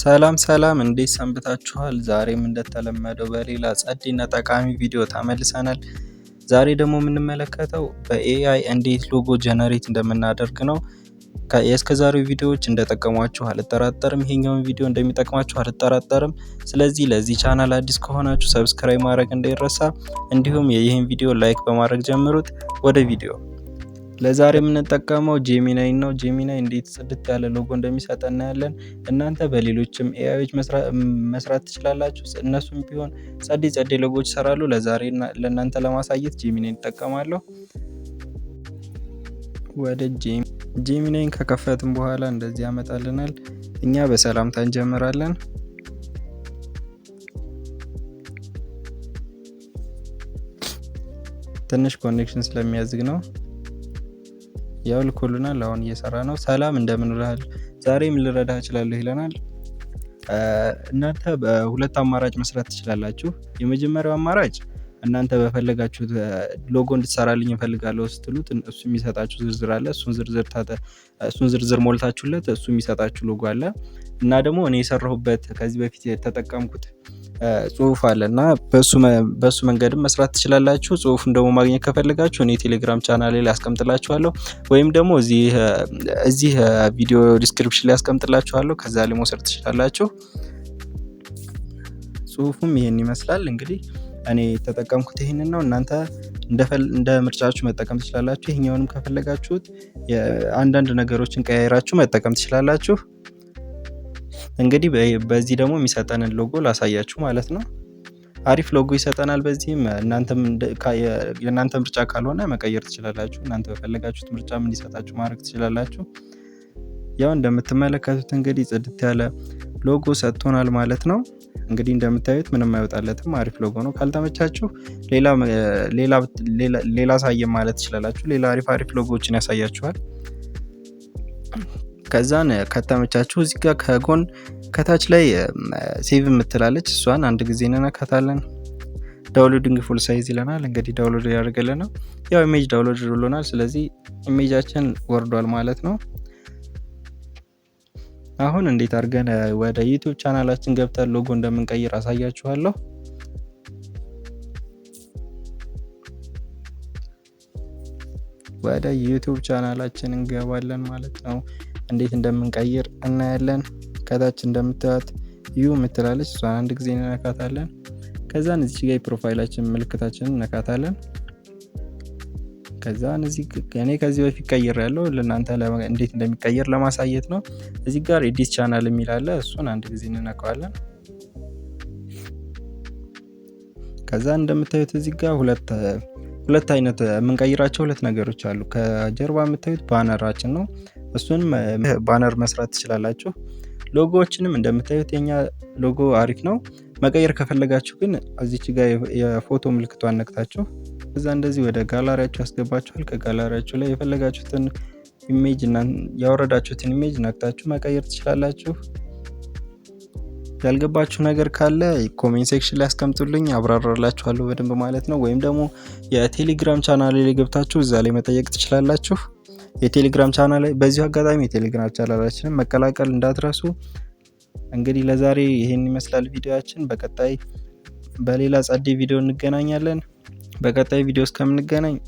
ሰላም ሰላም፣ እንዴት ሰንብታችኋል? ዛሬም እንደተለመደው በሌላ ጸዴና ጠቃሚ ቪዲዮ ተመልሰናል። ዛሬ ደግሞ የምንመለከተው በ AI እንዴት logo generate እንደምናደርግ ነው። የእስከዛሬው ቪዲዮዎች እንደጠቀሟችሁ አልጠራጠርም። ይሄኛውን ቪዲዮ እንደሚጠቅማችሁ አልጠራጠርም። ስለዚህ ለዚህ ቻናል አዲስ ከሆናችሁ subscribe ማድረግ እንዳይረሳ፣ እንዲሁም ይህን ቪዲዮ like በማድረግ ጀምሩት። ወደ ቪዲዮ። ለዛሬ የምንጠቀመው Gemini ነው። Gemini እንዴት ጽድት ያለ ሎጎ እንደሚሰጠን እናያለን። እናንተ በሌሎችም AI ዎች መስራት ትችላላችሁ። እነሱም ቢሆን ጸዴ ጸዴ ሎጎዎች ይሰራሉ። ለዛሬ ለእናንተ ለማሳየት Gemini እጠቀማለሁ። ወደ Gemini ን ከከፈትን በኋላ እንደዚህ ያመጣልናል። እኛ በሰላምታ እንጀምራለን። ትንሽ connection ስለሚያዝግ ነው። ያው ልኮልናል። አሁን እየሰራ ነው። ሰላም፣ እንደምን ውለሃል? ዛሬ ምን ልረዳህ እችላለሁ ይለናል። እናንተ በሁለት አማራጭ መስራት ትችላላችሁ። የመጀመሪያው አማራጭ እናንተ በፈለጋችሁት ሎጎ እንድትሰራልኝ እፈልጋለሁ ስትሉት እሱ የሚሰጣችሁ ዝርዝር አለ። እሱን ዝርዝር ሞልታችሁለት እሱ የሚሰጣችሁ ሎጎ አለ። እና ደግሞ እኔ የሰራሁበት ከዚህ በፊት የተጠቀምኩት ጽሁፍ አለ እና በሱ መንገድም መስራት ትችላላችሁ። ጽሁፉን ደግሞ ማግኘት ከፈለጋችሁ እኔ ቴሌግራም ቻናሌ ላይ አስቀምጥላችኋለሁ ወይም ደግሞ እዚህ ቪዲዮ description ላይ አስቀምጥላችኋለሁ። ከዛ ላይ መውሰድ ትችላላችሁ። ጽሁፉም ይሄን ይመስላል። እንግዲህ እኔ የተጠቀምኩት ይሄንን ነው። እናንተ እንደ ምርጫችሁ መጠቀም ትችላላችሁ። ይሄኛውንም ከፈለጋችሁት አንዳንድ ነገሮችን ቀያይራችሁ መጠቀም ትችላላችሁ። እንግዲህ በዚህ ደግሞ የሚሰጠንን ሎጎ ላሳያችሁ ማለት ነው። አሪፍ ሎጎ ይሰጠናል። በዚህም እናንተም የእናንተ ምርጫ ካልሆነ መቀየር ትችላላችሁ። እናንተ በፈለጋችሁት ምርጫም እንዲሰጣችሁ ማድረግ ትችላላችሁ። ያው እንደምትመለከቱት እንግዲህ ጽድት ያለ ሎጎ ሰጥቶናል ማለት ነው። እንግዲህ እንደምታዩት ምንም አይወጣለትም፣ አሪፍ ሎጎ ነው። ካልተመቻችሁ ሌላ አሳየን ማለት ትችላላችሁ። ሌላ አሪፍ አሪፍ ሎጎዎችን ያሳያችኋል። ከዛን ከተመቻችሁ እዚህ ጋር ከጎን ከታች ላይ save የምትላለች፣ እሷን አንድ ጊዜ እንነካታለን። Downloading full size ይለናል። እንግዲህ download ያደርገልን ነው። ያው image download ብሎናል። ስለዚህ image ኣችን ወርዷል ማለት ነው። አሁን እንዴት አድርገን ወደ YouTube ቻናላችን ገብተን ሎጎ እንደምንቀይር አሳያችኋለሁ። ወደ YouTube ቻናላችን እንገባለን ማለት ነው። እንዴት እንደምንቀይር እናያለን። ከታች እንደምታዩት You የምትላለች፣ እሷን አንድ ጊዜ እንነካታለን። ከዛን እዚች ጋር የ profile ኣችን ምልክታችንን እነካታለን። ከዛን እዚህ እኔ ከዚህ በፊት ቀይሬያለሁ፣ ለእናንተ እንዴት እንደሚቀየር ለማሳየት ነው። እዚህ ጋር edit channel የሚል አለ፣ እሱን አንድ ጊዜ እንነካዋለን። ከዛ እንደምታዩት እዚህ ጋር ሁለት ሁለት አይነት የምንቀይራቸው ሁለት ነገሮች አሉ። ከጀርባ የምታዩት banner ኣችን ነው። እሱንም banner መስራት ትችላላችሁ። ሎጎዎችንም እንደምታዩት የኛ ሎጎ አሪፍ ነው። መቀየር ከፈለጋችሁ ግን እዚች ጋር የፎቶ ምልክቷን ነክታችሁ እዛ እንደዚህ ወደ ጋላሪያችሁ ያስገባችኋል። ከጋላሪያችሁ ላይ የፈለጋችሁትን image፣ ያወረዳችሁትን image ነክታችሁ መቀየር ትችላላችሁ። ያልገባችሁ ነገር ካለ comment section ላይ አስቀምጡልኝ፣ አብራራላችኋለሁ በደንብ ማለት ነው። ወይም ደግሞ የቴሌግራም ቻናል ላይ ገብታችሁ እዛ ላይ መጠየቅ ትችላላችሁ። የቴሌግራም ቻናል ላይ፣ በዚሁ አጋጣሚ የቴሌግራም ቻናላችንን መቀላቀል እንዳትረሱ። እንግዲህ ለዛሬ ይህን ይመስላል ቪዲዮአችን። በቀጣይ በሌላ ጸዴ ቪዲዮ እንገናኛለን። በቀጣይ ቪዲዮ እስከምንገናኝ